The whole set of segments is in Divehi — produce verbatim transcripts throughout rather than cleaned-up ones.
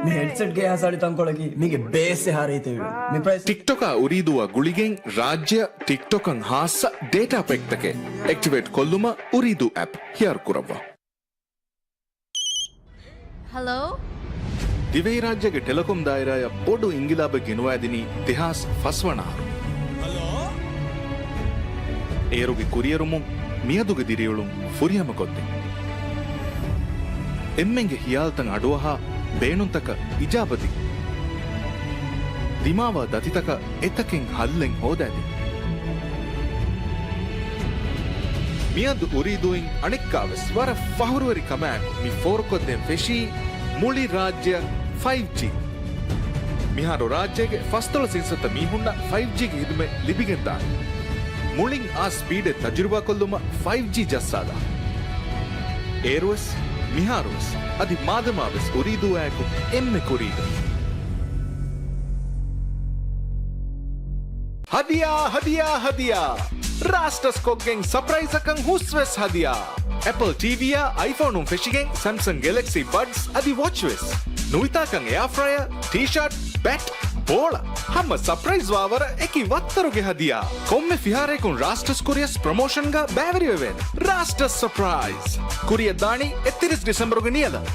މި ހެޑްސެޓްގެ އެހާ ސަޅި ތަންކޮޅަކީ މީގެ ބޭސް އެހާ ރީތިވެ. މި ޕްރައިސް. ޓިކްޓޮކާ އުރީދޫއަށް ގުޅިގެން ރާއްޖެއަށް ޓިކްޓޮކަށް ހާއްސަ ޑޭޓާ ޕެކްތަކެއް އެކްޓިވޭޓް ކޮށްލުމަށް އުރީދޫ އެޕް ހިޔާރު ކުރައްވާ. ހަލޯ؟ ދިވެހިރާއްޖޭގެ ޓެލެކޮމް ދާއިރާއަށް ބޮޑު އިންގިލާބެއް ގެނުވައިދިނީ ދެހާސް ފަސް ވަނަ އަހަރު. އޭރުގެ ކުރިއެރުމުން މިއަދުގެ ދިރިއުޅުން ފުރިހަމަކޮށްދިން. އެންމެންގެ ހިޔާލުތައް އަޑުއަހާ، ބޭނުންތަކަށް އިޖާބަދިން. ދިމާވާ ދަތިތަކަށް އެތަކެއް ހައްލެއް ހޯދައިދިން. މިއަދު އުރީދޫއިން އަނެއްކާވެސް ވަރަށް ފަހުރުވެރި ކަމާއެކު މި ފޯރުކޮށްދޭން ފެށީ މުޅި ރާއްޖެއަށް ފައިވް ޖީ. މިހާރު ރާއްޖޭގެ ފަސްދޮޅަސް އިންސައްތަ މީހުންނަށް ފައިވް ޖީގެ ހިދުމަތް ލިބިގެންދާނެ. މުޅިން އާ ސްޕީޑެއް ތަޖުރިބާކޮށްލުމަށް ފައިވް ޖީ ޖައްސާލާ. އޭރުވެސް، މިހާރުވެސް، އަދި މާދަމާވެސް އުރީދޫއާއެކު އެންމެ ކުރީގަ. ހަދިޔާ، ހަދިޔާ، ހަދިޔާ! ރާސްޓަސް ކޮށްގެން ސަޕްރައިޒަކަށް ހުސްވެސް ހަދިޔާ! އެޕަލް ޓީވީއާ އައިފޯނުން ފެށިގެން ސެމްސަން ގެލެކްސީ ބަޑްސް އަދި ވޮޗްވެސް. ނުވިތާކަން އެއާފްރަޔަރ، ޓީޝާޓް، ބެޓް، ބޯޅަ. ހަމަ ސަޕްރައިޒް ވާވަރަށް އެކި ވައްތަރުގެ ހަދިޔާ. ކޮންމެ ފިހާރައަކުން ރާސްޓަސް ކުރިޔަސް ޕްރޮމޯޝަންގަ ބައިވެރިވެވޭނެ. ރާސްޓަސް ސަޕްރައިޒް. ކުރިޔަށް ދާނީ އެއްތިރީސް ޑިސެމްބަރުގެ ނިޔަލަށް.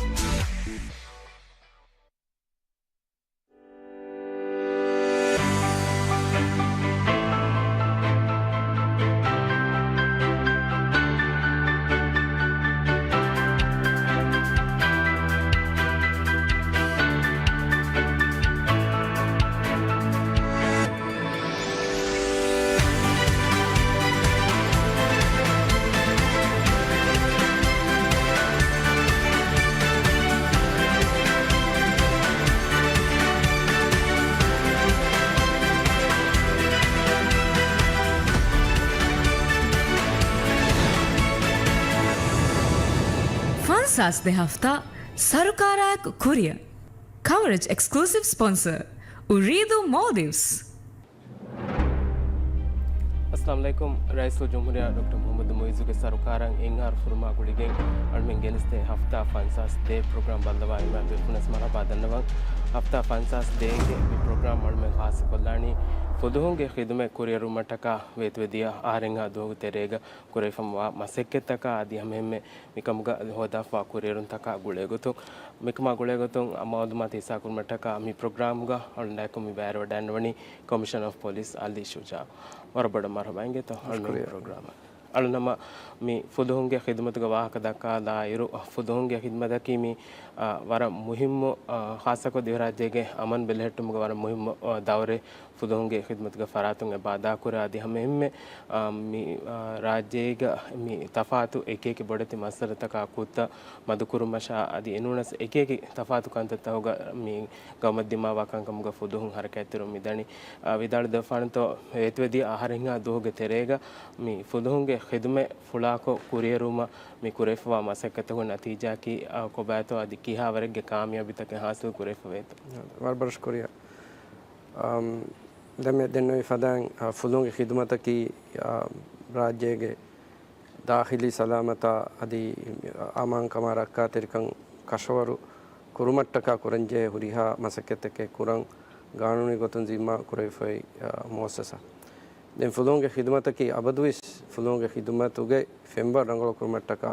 ފަންސާސް ދެ ހަފްތާ ސަރުކާރާއެކު ކުރިއަށް. ކަވަރޭޖް އެކްސްކްލޫސިވް ސްޕޮންސަރ، އުރީދޫ މޯލްޑިވްސް. އައްސަލާމު ޢަލައިކުމް. ރައީސުލްޖުމްހޫރިއްޔާ ޑޮކްޓަރ މުޙައްމަދު މުޢިއްޒުގެ ސަރުކާރަށް އެއް އަހަރު ފުރުމާ ގުޅިގެން އަޅުމެން ގެނެސްދޭ ހަފްތާ ފަންސާސް ދޭ ޕްރޮގްރާމް ބައްލަވާ އިމާ ބޭފުޅުންނަސް މަރުޙަބާ ދަންނަވަން. ހަފްތާ ފަންސާސް ދޭގެ މި ޕްރޮގްރާމް އަޅުމެން ޚާއްޞަކޮށްލާނީ ފުލުހުންގެ ޚިދުމަތް ކުރިއެރުމަށްޓަކާ ވޭތުވެދިޔަ އަހަރެއްހާ ދުވަހުގެ ތެރޭގަ ކުރެވިފަ ވާ މަސައްކަތްތަކާ އަދި ހަމައެހެންމެ މިކަމުގަ ހޯދާފަވާ ކުރިއެރުންތަކާ ގުޅޭގޮތުން، މިކަމާ ގުޅޭގޮތުން މައުލޫމާތު ހިއްސާކުރުމަށްޓަކާ މި ޕްރޮގްރާމުގަ އަޅުގަނޑާއެކު މި ބައިވެރިވަޑައިގަންނަވަނީ ކޮމިޝަނަރ އޮފް ޕޮލިސް އަލީ ޝުޖާ. ވަރަށް ބޮޑަށް މަރުޙަބާ އިނގޭތޯ އަޅުގަނޑު މި ޝުކުރިއްޔާ. ޕްރޮގްރާމަށް. އަޅުނަމަ މި ފުލުހުންގެ ޚިދުމަތުގެ ވާހަކަ ދައްކާލާއިރު، ފުލުހުންގެ ޚިދުމަތަކީ މި، އާ، ވަރަށް މުހިއްމު، އާ، ޚާއްޞަކޮށް ދިވެހިރާއްޖޭގެ އަމަން ބެލެހެއްޓުމުގެ ވަރަށް މުހިއްމު، އާ، ދައުރެއް ފުލުހުންގެ ޚިދުމަތުގެ ފަރާތުން އެބަ އަދާކުރާ. އަދި ހަމައެހެންމެ، އާ، މި، އާ، ރާއްޖޭގަ މި ތަފާތު އެކިއެކި ބޮޑެތި މައްސަލަތަކާ ކުށްތައް މަދުކުރުމަށާ އަދި އެނޫނަސް އެކިއެކި ތަފާތު ކަންތައްތަކުގަ މި ގައުމަށް ދިމާވާ ކަންކަމުގަ ފުލުހުން ހަރަކާތްތެރިވަމުން މިދަނީ. އާ، ވިދާޅުދެއްވާފާނެތޯ، ވޭތުވެދިޔަ އަހަރެއްހާ ދުވަހުގެ ތެރޭގަ މި ފުލުހުންގެ ޚިދުމަތް ފުޅާކޮށް ކުރިއެރުމަށް މި ކުރެވިފަވާ މަސައްކަތުގެ ނަތީޖާއަކީ، އާ، ކޮބާތޯ އަދި ކިހާވަރެއްގެ ކާމިޔާބީތަކެއް ހާސިލް ކުރެވިފަވޭތޯ؟ ވަރަށް ބޮޑަށް ޝުކުރިއްޔާ. އަމް، ދެންމެ ދެންނެވި ފަދައިން، އާ، ފުލުހުންގެ ޚިދުމަތަކީ، އާ، ރާއްޖޭގެ ދާޚިލީ ސަލާމަތާ އަދި އަމާންކަމާ ރައްކާތެރިކަން ކަށަވަރު ކުރުމަށްޓަކާ ކުރަންޖެހޭ ހުރިހާ މަސައްކަތްތަކެއް ކުރަން ގާނޫނީ ގޮތުން ޒިންމާ ކުރެވިފައި، އާ، މުއައްސަސާ. ދެން ފުލުހުންގެ ޚިދުމަތަކީ އަބަދުވެސް ފުލުހުންގެ ޚިދުމަތުގެ ފެންވަރު ރަނގަޅު ކުރުމަށްޓަކާ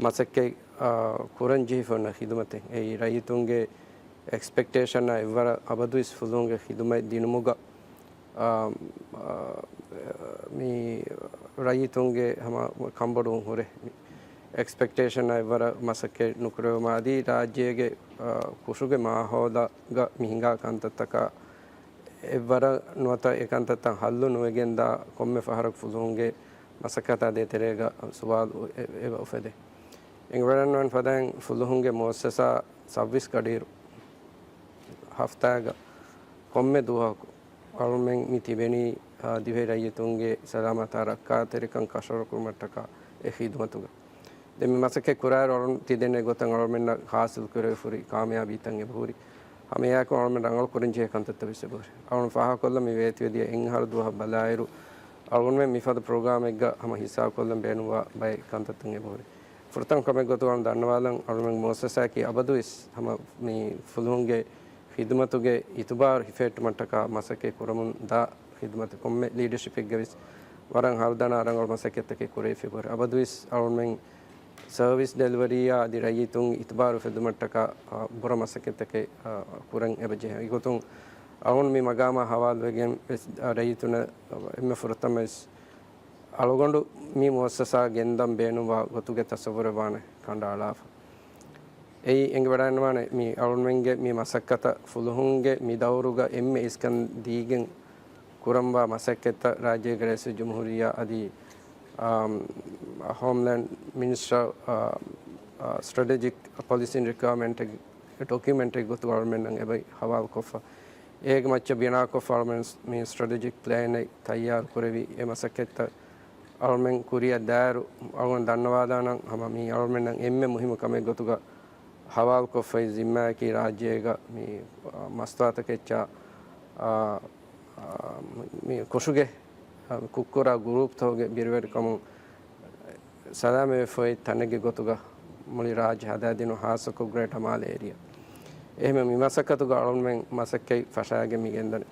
މަސައްކަތް، އާ، ކުރަން ޖެހިފަ އޮންނަ ޚިދުމަތެއް. އެއީ ރައްޔިތުންގެ އެކްސްޕެކްޓޭޝަންއާ އެއްވަރަށް އަބަދުވެސް ފުލުހުންގެ ޚިދުމަތް ދިނުމުގަ، އާ، އާ، މި ރައްޔިތުންގެ ހަމަ ކަންބޮޑުވުން ހުރެ މި އެކްސްޕެކްޓޭޝަންއާ އެއްވަރަށް މަސައްކަތް ނުކުރެވުމާ އަދި ރާއްޖޭގެ، އާ، ކުށުގެ މާހައުލުގަ މި ހިނގާ ކަންތައްތަކާ އެއްވަރަށް ނުވަތަ އެ ކަންތައްތައް ހައްލު ނުވެގެންދާ ކޮންމެ ފަހަރަކު ފުލުހުންގެ މަސައްކަތާ ދޭތެރޭގަ ސުވާލު އެ-، އެބަ އުފެދޭ. އެނގިވަޑަންވަން ފަދައިން ފުލުހުންގެ މުއައްސަސާ ސައުވީސް ގަޑިއިރު ހަފްތާގަ ކޮންމެ ދުވަހަކު އަޅުމެން މި ތިބެނީ، އާ، ދިވެހި ރައްޔިތުންގެ ސަލާމަތާ ރައްކާތެރިކަން ކަށަވަރުކުރުމަށްޓަކާ އެ ޚިދުމަތުގަ. ދެން މި މަސައްކަތް ކުރާއިރު އަޅުން ތިދެންނެ ގޮތަށް އަޅުމެންނަށް ހާސިލް ކުރެވިފަހުރި ކާމިޔާބީތައް އެބަހުރި. ހަމައެއާއެކު އަޅުމެން ރަނގަޅު ކުރަންޖެހޭ ކަންތައްތައް ވެސް އެބަހުރި. އަޅުން ފާހަގަކޮށްލަން މި ވޭތުވެދިޔަ އެއް އަހަރު ދުވަހަށް ބަލާއިރު، އަޅުގަނޑުމެން މިފަދަ ޕްރޮގްރާމެއްގަ ހަމަ ހިއްސާކޮށްލަން ބޭނުންވާ ބައެއް ކަންތައްތައް އެބަހުރި. ފުރަތަމަ ކަމެއް ގޮތުގަ ދަންނަވާލަން އަޅުމެން މުއައްސަސާއަކީ އަބަދުވެސް ހަމަ މި ފުލުހުންގެ ޚިދުމަތުގެ އިތުބާރު ހިފެހެއްޓުމަށްޓަކާ މަސައްކަތް ކުރަމުން ދާ ޚިދުމަތު ކޮންމެ ލީޑަޝިޕެއްގަވެސް ވަރަށް ހަރުދަނާ ރަނގަޅު މަސައްކަތްތަކެއް ކުރެވިފަ އަބަދުވެސް އަޅުމެން ސަރވިސް ޑެލިވަރީއާ އަދި ރައްޔިތުން އިތުބާރު ފެއްދުމަށްޓަކާ، އާ، ބުރަ މަސައްކަތްތަކެއް، އާ، ކުރަން އެބަޖެހޭ. އެގޮތުން އަޅުން މި މަގާމާ ހަވާލުވެގެން ވެސް، އާ، ރައްޔިތުންނަށް އެންމެ ފުރަތަމަވެސް އަޅުގަނޑު މި މުއައްސަސާ ގެންދަން ބޭނުންވާ ގޮތުގެ ތަސައްވުރެއް ވާނެ ކަނޑައަޅާފަ. އެއީ އެނގިވަޑައިގަންނަވާނެ މި އަޅުންމެންގެ މި މަސައްކަތަށް ފުލުހުންގެ މި ދައުރުގަ އެންމެ އިސްކަން ދީގެން ކުރަންވާ މަސައްކަތްތައް ރާއްޖޭގެ ރައީސުލްޖުމްހޫރިއްޔާ އަދި، އާ، ހޯމްލޭންޑް މިނިސްޓަރ، އާ، އާ، ސްޓްރެޓެޖިކް ޕޮލިސިން ރިކުއަރމަންޓެއް ޑޮކިއުމެންޓެއް ގޮތުގަ އަޅުމެންނަށް އެބައި ހަވާލުކޮށްފަ. އޭގެ މައްޗަށް ބިނާކޮށްފަ އަޅުމެން މި ސްޓްރެޓެޖިކް ޕްލޭނެއް ތައްޔާރު ކުރެވި އެ މަސައްކަތްތައް އަޅުމެން ކުރިއަށް ދާއިރު، އަޅުމެން ދަންނަވާލާނަން ހަމަ މީ އަޅުމެންނަށް އެންމެ މުހިއްމު ކަމެއް ގޮތުގަ ހަވާލުކޮށްފައި ޒިންމާއަކީ ރާއްޖޭގަ މި، އާ، މަސްތުވާތަކެއްޗާ، އާ، އާ، މި ކުށުގެ، އާ، ކުށްކުރާ ގުރޫޕްތަކުގެ ބިރުވެރިކަމުން ސަލާމަތްވެފައި ތަނެއްގެ ގޮތުގަ މުޅި ރާއްޖެ ހަދާދިނުން ހާއްސަކޮށް ގްރޭޓަ މާލެ އޭރިއާ. އެހެން މި މަސައްކަތުގަ އަޅުންމެން މަސައްކަތް ފަށާގެން މި ގެންދަނީ.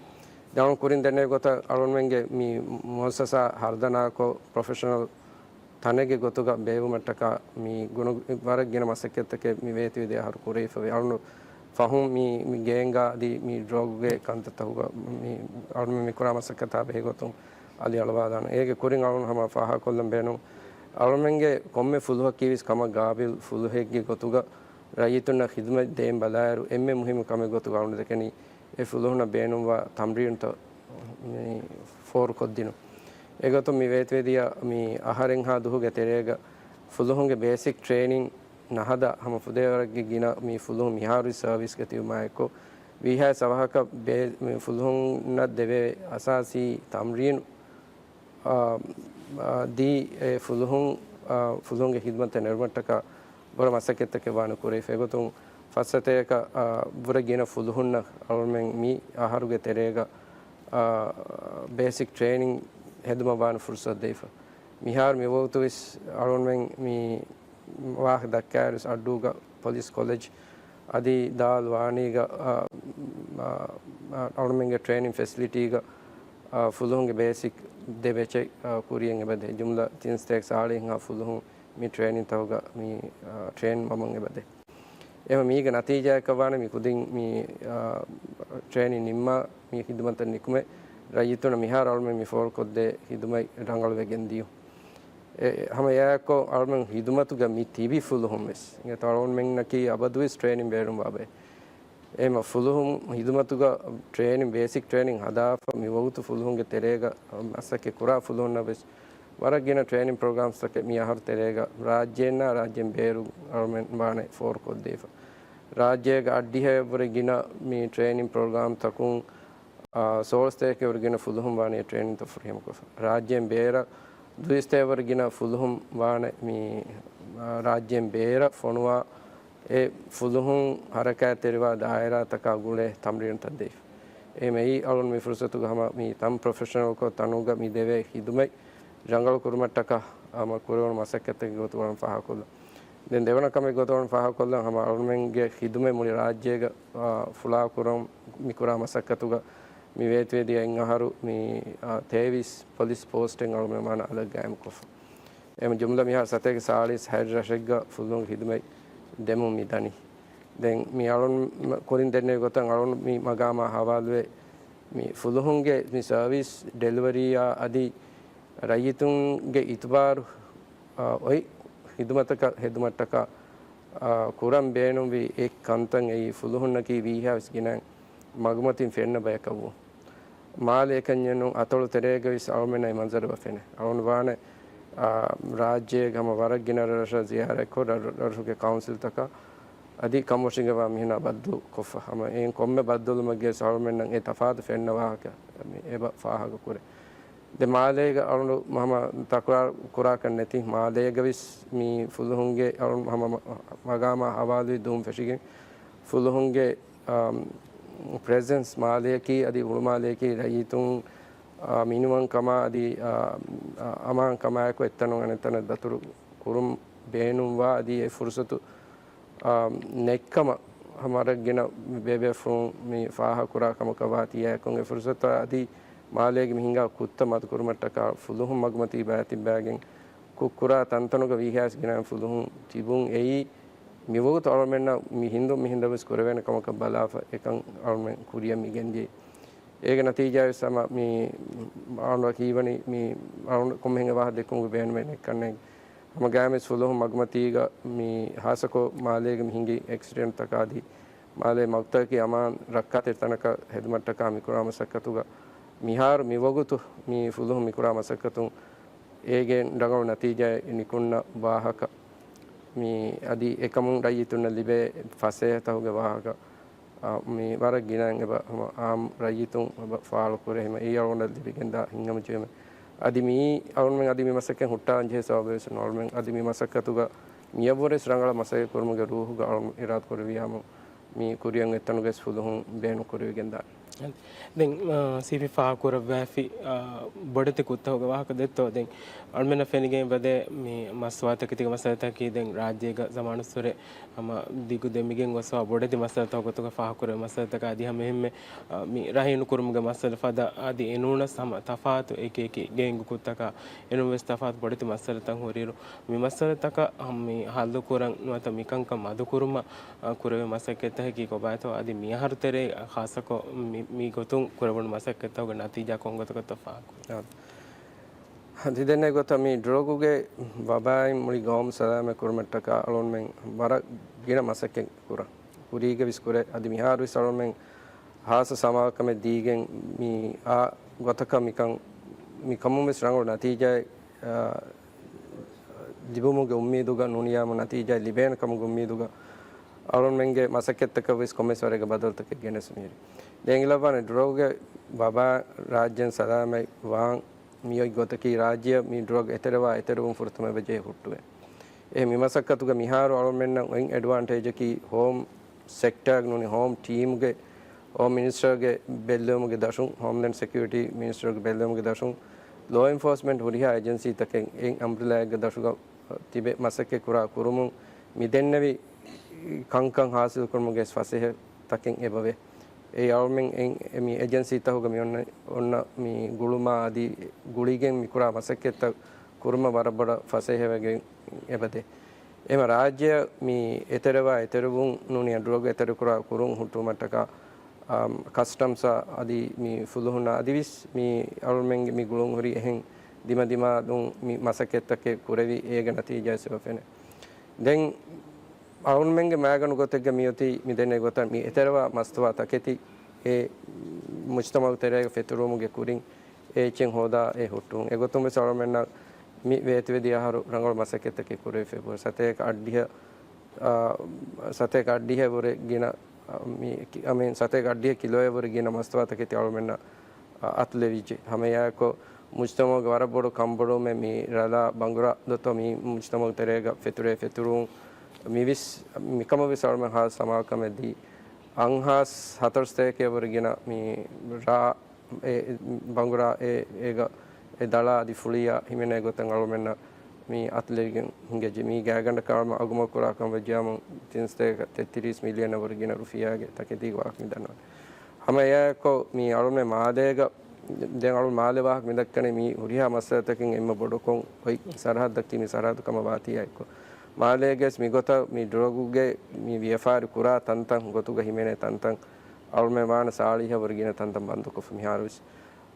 ދެން އަޅުން ކުރިން ދެންނެވި ގޮތަށް އަޅުންމެންގެ މި މުއައްސަސާ ހަރުދަނާކޮށް ޕްރޮފެޝަނަލް ތަނެއްގެ ގޮތުގަ ބޭއްވުމަށްޓަކާ މި ގުނަ ވަރަށް ގިނަ މަސައްކަތްތަކެއް މި ވޭތުވެދިޔަ އަހަރު ކުރެވިފަވޭ. އަޅުން ފަހުން މި، މި ގޭންގާ އަދި މި ޑްރަގުގެ ކަންތައްތަކުގަ މި އަޅުން މި ކުރާ މަސައްކަތާ ބެހޭގޮތުން އަލިއަޅުވާލާނަން. އޭގެ ކުރިން އަޅުން ހަމަ ފާހަގަކޮށްލަން ބޭނުން. އަޅުމެންގެ ކޮންމެ ފުލުހަކީވެސް ކަމަށް ގާބިލް ފުލުހެއްގެ ގޮތުގަ ރައްޔިތުންނަށް ޚިދުމަތް ދޭން ބަލާއިރު އެންމެ މުހިއްމު ކަމެއް ގޮތުގަ އަޅުން ދެކެނީ އެ ފުލުހުންނަށް ބޭނުންވާ ތަމްރީނުތައް މި ފޯރުކޮށްދިނުން. އެގޮތުން މި ވޭތުވެދިޔަ މި އަހަރެއްހާ ދުހުގެ ތެރޭގަ ފުލުހުންގެ ބޭސިކް ޓްރޭނިން ނަހަދާ ހަމަ ފުދޭވަރެއްގެ ގިނަ މި ފުލުހުން މިހާރު ސަރވިސްގަ ތިބުމާއެކު، ވީހާވެސް އަވަހަކަށް ބޭ-، މި ފުލުހުންނަށް ދެވޭ އަސާސީ ތަމްރީނު، އާ، އާ، ދީ އެ ފުލުހުން، އާ، ފުލުހުންގެ ޚިދުމަތަށް ނެރުމަށްޓަކާ ބުރަ މަސައްކަތްތަކެއް ވާނެ ކުރެވިފަ. އެގޮތުން ފައްސަތޭކަ، އާ، ބުރަ ގިނަ ފުލުހުންނަށް އަޅުމެން މި އަހަރުގެ ތެރޭގަ، އާ، ބޭސިކް ޓްރޭނިން ހެދުމަށް ވާނެ ފުރުސަތު ދެވިފަ. މިހާރު މިވަގުތުވެސް އަޅުމެން މި ވާހަކަ ދައްކާއިރު އައްޑޫގަ ޕޮލިސް ކޮލެޖް އަދި ދާލް ވާނީގަ، އާ، އާ، އާ، އަޅުމެންގެ ޓްރޭނިން ފެސިލިޓީގަ، އާ، ފުލުހުންގެ ބޭސިކް ދެ ބެޗެއް، އާ، ކުރިޔަށް އެބަދޭ. ޖުމްލަ ތިން ސަތޭކަ ސާޅީސް ހާ ފުލުހުން މި ޓްރޭނިންތަކުގަ މި، އާ، ޓްރޭން ވަމުން އެބަދޭ. އެހެން މީގެ ނަތީޖާއަކަށް ވާނެ މި ކުދިން މި، އާ، ޓްރޭނިން ނިންމާ މި ޚިދުމަތަށް ނިކުމެ ރައްޔިތުންނަށް މިހާރު އަޅުމެން މި ފޯރުކޮށްދޭ ޚިދުމަތް ރަނގަޅުވެގެން ދިޔުން. އެ، ހަމަ އެއާއެކު އަޅުމެން ޚިދުމަތުގަ މި ތިބި ފުލުހުން ވެސް އިނގޭތޯ އަޅުމެންނަކީ އަބަދުވެސް ޓްރޭނިން ބޭނުންވާ ބައެއް. އެހެންމަ ފުލުހުން ޚިދުމަތުގަ ޓްރޭނިން، ބޭސިކް ޓްރޭނިން ހަދާފަ މި ވަގުތު ފުލުހުންގެ ތެރޭގަ މަސައްކަތް ކުރާ ފުލުހުންނަށް ވެސް ވަރަށް ގިނަ ޓްރޭނިން ޕްރޮގްރާމްސްތަކެއް މި އަހަރު ތެރޭގަ ރާއްޖޭންނާ ރާއްޖޭން ބޭރު އަޅުމެން ވާނެ ފޯރުކޮށްދީފަ. ރާއްޖޭގަ އަށްޑިހައެއްވުރެ ގިނަ މި ޓްރޭނިން ޕްރޮގްރާމްތަކުން، އާ، ސޯޅަސަތޭކަވަރު ގިނަ ފުލުހުން ވާނެ ޓްރޭނިންތައް ފުރިހަމަކޮށްފަ. ރާއްޖޭން ބޭރަށް ދުއިސަތޭކަވަރު ގިނަ ފުލުހުން ވާނެ މި، އާ، ރާއްޖޭން ބޭރަށް ފޮނުވާ އެ ފުލުހުން ހަރަކާތްތެރިވާ ދާއިރާތަކާ ގުޅޭ ތަމްރީނުތައް ދެވިފަ. އެހެންވީމަ އަޅުން މި ފުރުސަތުގަ ހަމަ މި ތަން ޕްރޮފެޝަނަލްކޮށް ތަނުގަ މި ދެވޭ ޚިދުމަތް ރަނގަޅު ކުރުމަށްޓަކާ ހަމަ ކުރެވުނު މަސައްކަތްތަކެއް ގޮތުގަ ފާހަގަކޮށްލަން. ދެން ދެވަނަ ކަމެއް ގޮތުގަ ފާހަގަކޮށްލަން ހަމަ އަޅުމެންގެ ޚިދުމަތް މުޅި ރާއްޖޭގަ، އާ، ފުޅާކުރަން މިކުރާ މަސައްކަތުގަ މި ވޭތުވެދިޔަ އެއް އަހަރު މި، އާ، ތޭވީސް ޕޮލިސް ޕޯސްޓެއް އަޅުމެން ވާނެ އަލަށް ގާއިމުކޮށްފަ. އެމަ ޖުމްލަ މިހާރު ސަތޭކަ ސާޅީސް ހައެއް ރަށެއްގަ ފުލުހުން ޚިދުމަތް ދެމުން މި ދަނީ. ދެން މި އަޅުން ކުރިން ދެންނެވި ގޮތަށް އަޅުން މި މަގާމާ ހަވާލުވެ މި ފުލުހުންގެ މި ސަރވިސް ޑެލިވަރީއާ އަދި ރައްޔިތުންގެ އިތުބާރު، އާ، އޮތް ޚިދުމަތަކަށް ހެދުމަށްޓަކާ، އާ، ކުރަން ބޭނުންވި އެއް ކަންތައް އެއީ ފުލުހުންނަކީ ވީހާވެސް ގިނަ މަގުމަތިން ފެންނަ ބަޔަކަށްވުން. މާލެއަކަށް ނޫން އަތޮޅު ތެރޭގަވެސް އަޅުމެންނަށް އެ މަންޒަރު އެބަ ފެނޭ. އަޅުން ވާނެ، އާ، ރާއްޖޭގެ ހަމަ ވަރަށް ގިނަ ރަށްރަށަށް ޒިޔާރަތްކޮށް ރަށްރަށުގެ ކައުންސިލްތަކާ އަދި ކަމުށިގެންވާ މީހުނާ ބައްދަލުކޮށްފަ. ހަމަ އެއިން ކޮންމެ ބައްދަލުމެއްގެވެސް އަޅުމެންނަށް އެ ތަފާތު ފެންނަ ވާހަކަ އެބަ ފާހަގަކުރޭ. ދެ މާލޭގަ އަޅުން ހަމަ ތަކުރާރު ކުރާކަށް ނެތި މާލޭގަވެސް މި ފުލުހުންގެ އަޅުން ހަމަ މަ-، މަގާމާ ހަވާލުވި ދުވަހުން ފެށިގެން ފުލުހުންގެ، އާ، ޕްރެޒެންސް މާލެއަކީ އަދި ހުޅުމާލެއަކީ ރައްޔިތުން، އާ، މިނިވަންކަމާ އަދި، އާ، އާ، އަމާންކަމާއެކު އެއްތަނުން އަނެއްތަނަށް ދަތުރު ކުރުން ބޭނުންވާ އަދި އެ ފުރުސަތު ނެއްކަމަށް ހަމަ ވަރަށް ގިނަ ބޭބޭފުޅުން މި ފާހަގަކުރާ ކަމަކަށް ވާތީ އެކުން އެ ފުރުސަތަށް އަދި މާލޭގެ މި ހިނގާ ކުށްތައް މަދުކުރުމަށްޓަކާ ފުލުހުން މަގުމަތީ ބައިތިއްބައިގެން ކުށް ކުރާ ތަންތަނުގަ ވީހާވެސް ގިނަ ފުލުހުން ތިބުން އެއީ މިވަގުތު އަޅުމެންނަށް މި ހިނދު މިހިނދަށް ވެސް ކުރެވޭނެ ކަމަކަށް ބަލާފަ އެކަން އަޅުމެން ކުރިއަށް މި ގެންދިޔައީ. އޭގެ ނަތީޖާވެސް ހަމަ މި އަޅުނޑަށް ހީވަނީ މި އަޅުނޑަށް ކޮންމެހެންގެ ވާހަކަ ދެއްކުމުގެ ބޭނުމެއް ނެއްކަންނޭނގެ. ހަމަގައިމުވެސް ފުލުހުން މަގުމަތީގަ މި ހާއްސަކޮށް މާލޭގެ މި ހިނގި އެކްސިޑެންޓްތަކާ އަދި މާލޭ މަގުތަކަކީ އަމާން ރައްކާތެރި ތަނަކަށް ހެދުމަށްޓަކާ މިކުރާ މަސައްކަތުގަ މިހާރު މިވަގުތު މި ފުލުހުން މިކުރާ މަސައްކަތުން އޭގެން ރަނގަޅު ނަތީޖާއެއް ނިކުންނަ ވާހަކަ މި އަދި އެކަމުން ރައްޔިތުންނަށް ލިބޭ ފަސޭހަތަކުގެ ވާހަކަ އާ، މި ވަރަށް ގިނައިން އެބަ ހަމަ އާއްމު ރައްޔިތުން އެބަ ފާޅުކުރޭ ހަމަ އެއީ އަޅުގަނޑަށް ލިބިގެންދާ ހިތްހަމަޖެހުމެއް. އަދި މިއީ އަޅުމެން އަދި މި މަސައްކަތް ހުއްޓާލަން ޖެހޭ ސަބަބެއް ވެސް ނޫން. އަޅުމެން އަދި މި މަސައްކަތުގަ މިއަށްވުރެސް ރަނގަޅަށް މަސައްކަތް ކުރުމުގެ ރޫހުގަ އަޅު އިރާދަ ކުރެވިޔާމު މި ކުރިއަށް އޮތްތަނުގައި ފުލުހުން ބޭނުން ކުރެވިގެންދާނެ. ދެން، އާ، ސީޕީ ފާހަގަކުރައްވައިފި، އާ، ބޮޑެތި ކުށްތަކުގެ ވާހަކަ ދެއްތޯ؟ ދެން އަޅުމެންނަށް ފެނިގެން އެބަދޭ މި މަސްތުވާތަކެތީގެ މައްސަލަތަކީ ދެން ރާއްޖޭގަ ޒަމާނުއްސުރެ ހަމަ ދިގު ދެމިގެން ގޮސްފަ ބޮޑެތި މައްސަލަތަކުގެ ގޮތުގަ ފާހަގަކުރެވޭ މައްސަލަތަކާ އަދި ހަމައެހެންމެ، އާ، މި ރަހީނުކުރުމުގެ މައްސަލަ ފަދަ އަދި އެނޫނަސް ހަމަ ތަފާތު އެކި އެކި ގެއިންގު ކުށްތަކާ އެނޫން ވެސް ތަފާތު ބޮޑެތި މައްސަލަތައް ހުރިއިރު، މި މައްސަލަތަކަށް މި ހައްލުކުރަން ނުވަތަ މިކަންކަން މަދުކުރުމަށް، އާ، ކުރެވޭ މަސައްކަތްތަކަކީ ކޮބާތޯ؟ އަދި މިއަހަރު ތެރޭ ޚާއްޞަކޮށް މި، މި ގޮތުން ކުރެވުނު މަސައްކަތްތަކުގެ ނަތީޖާ ކޮން ގޮތަކަށްތޯ ފާހަގަކުރީ؟ އާ. ތިދެންނެ ގޮތަށް މި ޑްރަގުގެ ވަބާއިން މުޅި ގައުމު ސަލާމަތް ކުރުމަށްޓަކާ އަޅުންމެން ވަރަށް ގިނަ މަސައްކަތް ކުރަން. ކުރީގެ ވިސް ކުރޭ. އަދި މިހާރު ވެސް އަޅުންމެން ހާއްސަ ސަމާލުކަމެއް ދީގެން މި އާ ގޮތަކަށް މިކަން، މިކަމުން ވެސް ރަނގަޅު ނަތީޖާއެއް، އާ، ލިބުމުގެ އުއްމީދުގަ ނޫނިޔާމު ނަތީޖާއެއް ލިބޭނެ ކަމުގެ އުއްމީދުގަ އަޅުންމެންގެ މަސައްކަތްތަކަށް ވެސް ކޮންމެސް ވަރެއްގެ ބަދަލުތަކެއް ގެނެސް މިހިރީ. ދެން އިނގިލައްވާނެ ޑްރަގުގެ ވަބާ ރާއްޖޭން ސަލާމަތް ވާން މިއޮތް ގޮތަކީ ރާއްޖެއަށް މި ޑްރަގް އެތެރެވާ އެތެރެވުން ފުރަތަމަ އެބަޖެހޭ ހުއްޓުވޭ. އެ މި މަސައްކަތުގަ މިހާރު އަޅުމެންނަށް އޮތް އެޑްވާންޓޭޖަކީ ހޯމް ސެކްޓާގެ ނޫނީ ހޯމް ޓީމްގެ ހޯމް މިނިސްޓަރގެ ބެއްލެވުމުގެ ދަށުން، ހޯމްލޭންޑް ސެކިއުރިޓީ މިނިސްޓަރގެ ބެއްލެވުމުގެ ދަށުން، ލޯ އެންފޯސްމަންޓް ހުރިހާ އޭޖެންސީތަކެއް އެއް އަމްބްރެލާއެއްގެ ދަށުގަ ތިބެ މަސައްކަތް ކުރާ ކުރުމުން މި ދެންނެވި ކަންކަން ހާސިލް ކުރުމުގެ ފަސޭހަ ތަކެއް އެބަވޭ. އެ އަޅުމެން އެ، އެ މި އޭޖެންސީތަކުގަ މި އޮންނަ، އޮންނަ މި ގުޅުމާ އަދި ގުޅިގެން މި ކުރާ މަސައްކަތްތައް ކުރުމަށް ވަރަށް ބޮޑަށް ފަސޭހަވެގެން އެބަދޭ. އެމަ ރާއްޖެއަށް މި އެތެރެވާ އެތެރެވުން ނޫނީ ޑްރަގް އެތެރެކުރާ ކުރުން ހުއްޓުވުމަށްޓަކާ، އާ، ކަސްޓަމްސްއާ އަދި މި ފުލުހުންނާ އަދިވެސް މި އަޅުމެންގެ މި ގުޅުން ހުރި އެހެން ދިމަދިމާލުން މި މަސައްކަތްތަކެއް ކުރެވި އޭގެ ނަތީޖާ އެބަ ފެނޭ. ދެން އަޅުންމެންގެ މައިގަނޑު ގޮތެއްގަ މިއޮތީ މިދެންނެވި ގޮތަށް މި އެތެރެވާ މަސްތުވާ ތަކެތި އެ މުޖްތަމަޢު ތެރޭގަ ފެތުރުވުމުގެ ކުރިން އެ އެއްޗެއް ހޯދާ އެ ހުއްޓުވުން. އެގޮތުން ވެސް އަޅުމެންނަށް މި ވޭތުވެދިޔަ އަހަރު ރަނގަޅު މަސައްކަތްތަކެއް ކުރެވިފައި ވަރަށް ސަތޭކަ އަށްޑިހަ، އާ، ސަތޭކަ އަށްޑިހަ ވުރެ ގިނަ، އާ، މި ކި-، އަމި ސަތޭކަ އަށްޑިހަ ކިލޯއެއް ވުރެ ގިނަ މަސްތުވާ ތަކެތި އަޅުމެންނަށް އަތުލެވިއްޖެ. ހަމައެއާއެކު މުޖްތަމަޢުގެ ވަރަށް ބޮޑު ކަންބޮޑުވުމެއް މި ރަލާ ބަނގުރާ ދޮތޯ މި މުޖްތަމަޢު ތެރޭގަ ފެތުރޭ ފެތުރުން މިވެސް މިކަމަށް ވެސް އަޅުމެން ހާސް ސަމާލުކަމެއް ދީ. އަންހާސް ހަތަރު ސަތޭކައެއް ވުރެ ގިނަ މި ރާ އެ ބަނގުރާ އެ އޭގަ އެ ދަޅާ އަދި ފުޅިއާ ހިމެނޭ ގޮތަށް އަޅުމެންނަށް މި އަތުލެވިގެން ހިނގައްޖެ. މީގެ ގާތްގަނޑަކަށް އަޅުމެން އަގުމަތި ކުރާ ކަމަށް ވެއްޖެއްޔާމު ތިން ސަތޭކަ ތެއްތިރީސް މިލިއަނަށް ވުރެ ގިނަ ރުފިޔާގެ ތަކެތީގެ ވާހަކަ މި ދަންނަވަނީ. ހަމަ އެއާއެކު މި އަޅުމެން މާލޭގަ ދެން އަޅު މާލެ ވާހަކަ މި ދައްކަނީ މި ހުރިހާ މައްސަލަތަކެއް އެންމެ ބޮޑުކޮށް އޮތް ސަރަހައްދަކީ މި ސަރަހައްދު ކަމަށް ވާތީ އެއްކޮށް، މާލޭގެސް މިގޮތަށް މި ޑްރަގުގެ މި ވިޔަފާރި ކުރާ ތަންތަން ގޮތުގަ ހިމެނޭ ތަންތަން އަޅުމެން ވާނެ ސާޅީހަށް ވުރެ ގިނަ ތަންތަން ބަންދުކޮށްފަ މިހާރުވެސް.